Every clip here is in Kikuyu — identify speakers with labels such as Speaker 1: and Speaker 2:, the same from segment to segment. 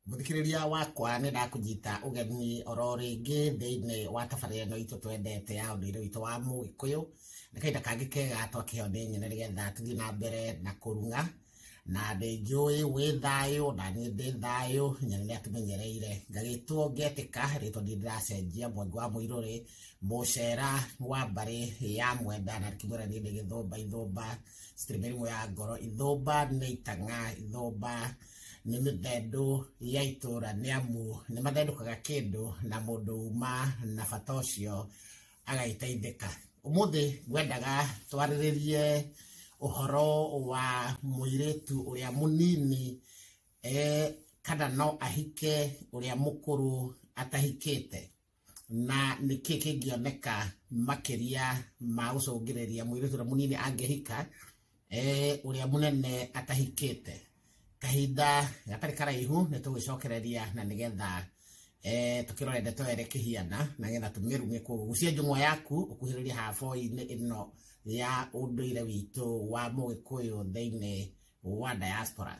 Speaker 1: Muthikiriria wakwa nĩ ndakũnyita ũgeni oro rĩngĩ thĩinĩ wa tabarĩra ĩno itũ twendete ya ũndũire witũ wa Mũgĩkũyũ. Nĩ kahinda kangĩ kega twakĩheo nĩ nyene nĩgetha tũthiĩ na mbere na kũrung'a, na ndĩnjũĩ wĩ thayũ na niĩ ndĩ thayũ. Nyene nĩ atũmenyereire ngagĩtwo ngetĩka rĩtwa ndiĩ ndĩracenjia Mwangi wa Mũirũrĩ mũcera wa mbarĩ ya Mwenda, na ndĩkĩmwĩra niĩ ndĩ gĩthũmba. Ithũmba citirĩ mĩrimũ ya ngoro, ithũmba nĩ itang'a, ithũmba nĩ mĩthendũ ya itũra, nĩ amu nĩ mathendũkaga kĩndũ na mũndũ uma na bata ũcio agagĩteithĩka. Ũmũthĩ ngwendaga twarĩrĩrie ũhoro wa mũirĩtu ũrĩa mũnini kana no ahike ũrĩa mũkũrũ atahikĩte, na nĩkĩ kĩngĩoneka makĩria ma gũcũngĩrĩria mũirĩtu ũrĩa mũnini angĩhika ũrĩa mũnene atahikĩte. Kahinda gatarĩ karaihu nĩ tũgũcokereria na nĩgetha tũkĩrore ndeto ĩrĩa ĩkĩhiana na nĩgetha tũmĩrung'e. Koguo gucia njũng'wa yaku ũkuhĩrĩrie haha boi-inĩ ĩno ya ũndũire witũ wa Mũgĩkũyũ thĩinĩ wa diaspora.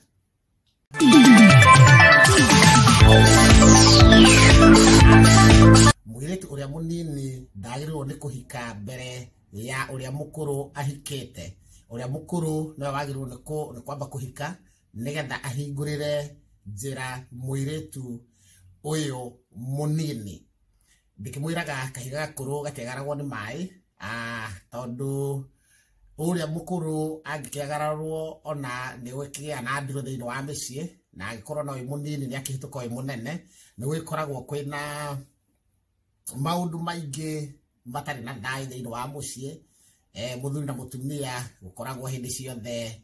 Speaker 1: Mũirĩtu ũrĩa mũnini ndagĩrĩirwo nĩ kũhika mbere ya ũrĩa mũkũrũ ahikĩte. Ũrĩa mũkũrũ nĩwe wagĩrĩirwo nĩ kwamba kũhika nĩgetha ahingũrĩre njĩra mũirĩtu ũyũ mũnini. Ndĩkĩmwĩraga kahiga gakũrũ gatiagaragwo nĩ maĩ, tondũ ũrĩa mũkũrũ angĩkĩagararwo ona nĩ gũkĩgĩa na ndirũ thĩinĩ wa mĩciĩ, na angĩkorwo no wĩ mũnini nĩ akĩhĩtũka wĩ mũnene, nĩ gũgĩkoragwo kwĩna maũndũ maingĩ matarĩ na thayũ thĩinĩ wa mũciĩ. Mũthuri na mũtumia gũkoragwo hĩndĩ ciothe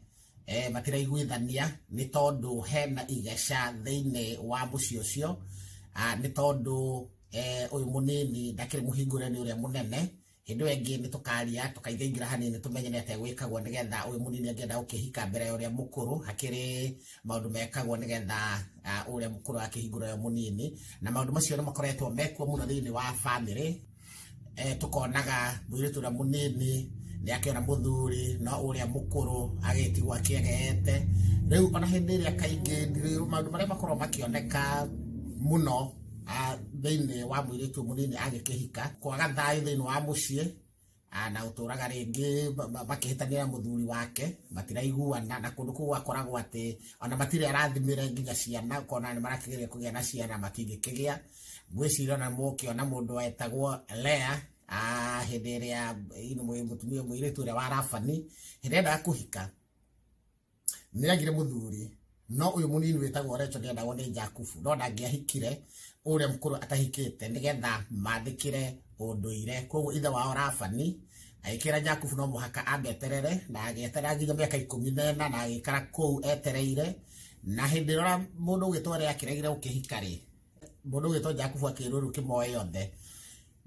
Speaker 1: matiraiguithania nĩ tondũ hena igeca thĩinĩ wa mũciĩ ũcio, nĩ tondũ ũyũ mũnini ndakĩrĩ mũhingũre nĩ ũrĩa mũnene. Hĩndĩ ĩyo ĩngĩ nĩ tũkaria tũkaingaingĩra hanini tũmenye nĩ atĩa gwĩkagwo nĩgetha ũyũ mũnini angĩenda gũkĩhika mbere ya ũrĩa mũkũrũ, hakĩrĩ maũndũ mekagwo nĩgetha ũrĩa mũkũrũ akĩhingũra ũrĩa mũnini, na maũndũ macio nĩ makoretwo mekuo mũno thĩinĩ wa bamĩrĩ. Tukonaga mũirĩtu ũrĩa mũnini nĩ akĩona mũthuri no ũrĩa mũkũrũ agĩtigwo akĩegeete. Rĩu ona hĩndĩ ĩrĩa kaingĩ maũndũ marĩa makoragwo makĩoneka mũno thĩinĩ wa mũirĩtu mũnini agĩkĩhika, kwaga thayũ thĩinĩ wa mũciĩ, na gũtũraga rĩngĩ makĩhĩtanĩra mũthuri wake, matiraiguana, na kũndũ kũu gwakoragwo atĩ ona matirĩ arathimĩre nginya ciana, ũkona nĩ marakĩgeria kũgĩa na ciana matingĩkĩgĩa. Ngwĩciria ona mũkĩona mũndũ wetagwo Lea, hĩndĩ ĩrĩa mũtumia mũirĩtu ũrĩa wa Labani hĩndĩ ĩrĩa endaga kũhika nĩ agire mũthuri, no ũyũ mũnini wĩtagwo Rachel nĩendagwo nĩ Jakubu, no ndangĩahikire ũrĩa mũkũrũ atahikĩte nĩgetha mathĩkĩre ũndũire. Koguo ithe wao Labani agĩkĩra Jakubu no mũhaka ambeterere, na agĩeterera nginya mĩaka 14 na agĩikara kũu etereire. Na hĩndĩ ĩrĩa mũndũ ũgwĩtwo Lea akĩregire gũkĩhika rĩ, mũndũ ũgwĩtwo Jakubu akĩrwo rĩu kĩmoe yothe,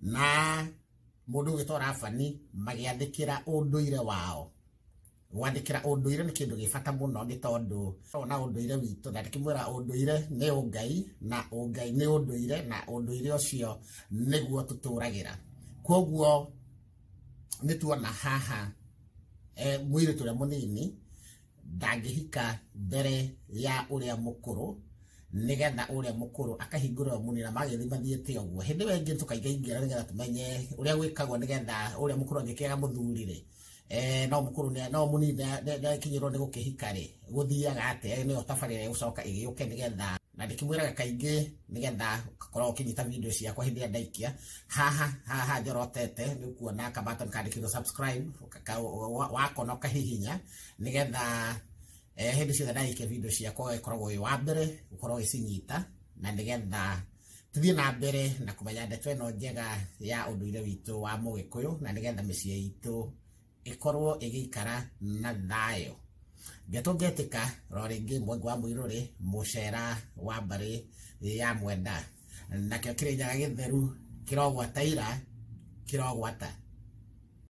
Speaker 1: na mũndũ ũgwĩtwo Labani magĩathĩkĩra ũndũire wao. Gwathĩkĩra ũndũire nĩ kĩndũ gĩ bata mũno, nĩ tondũ ona ũndũire witũ, na ndĩkĩmwĩra ũndũire nĩ ũngai, na ũngai nĩ ũndũire, na ũndũire ũcio nĩguo tũtũragĩra. Koguo nĩ tuona haha mũirĩtu ũrĩa mũnini ndangĩhika mbere ya ũrĩa mũkũrũ nĩgetha ũrĩa mũkũrũ akahingũra ũrĩa mũnini, na magĩthiĩ mathiĩte ũguo. Hĩndĩ ĩyo ĩngĩ tũkaingaingĩra nĩgetha tũmenye ũrĩa gwĩkagwo nĩgetha ũrĩa mũkũrũ angĩkĩaga mũthuri rĩ, no mũkũrũ no mũnini nĩakinyĩrwo nĩ gũkĩhika rĩ, gũthiaga atĩa? Nĩyo tabarĩra ĩgũcoka ĩgĩũke nĩgetha, na ndĩkĩmwĩraga kaingĩ nĩgetha ũgakorwo ũkĩnyita video ciakwa hĩndĩ ĩrĩa ndaikia. Haha haha njorotete nĩ ũkuona kabatoni kandĩkĩtwo subscribe, wakona ũkahihinya nĩgetha hĩndĩ ciothe ndaikia video ciakwa ũgagĩkoragwo wĩ wa mbere gũkorwo ũgĩcinyita, na nĩgetha tũthiĩ na mbere na kũmenya ndeto ĩno njega ya ũndũire witũ wa Mũgĩkũyũ, na nĩgetha mĩciĩ itũ ĩkorwo ĩgĩikara na thayũ. Ngeto ngetĩka ro rĩngĩ Mwangi wa Mũirũrĩ mũcera wa mbarĩ ya Mwenda, nakĩo Kĩrĩnyaga gĩtheru kĩrogwata ira kĩrogwata.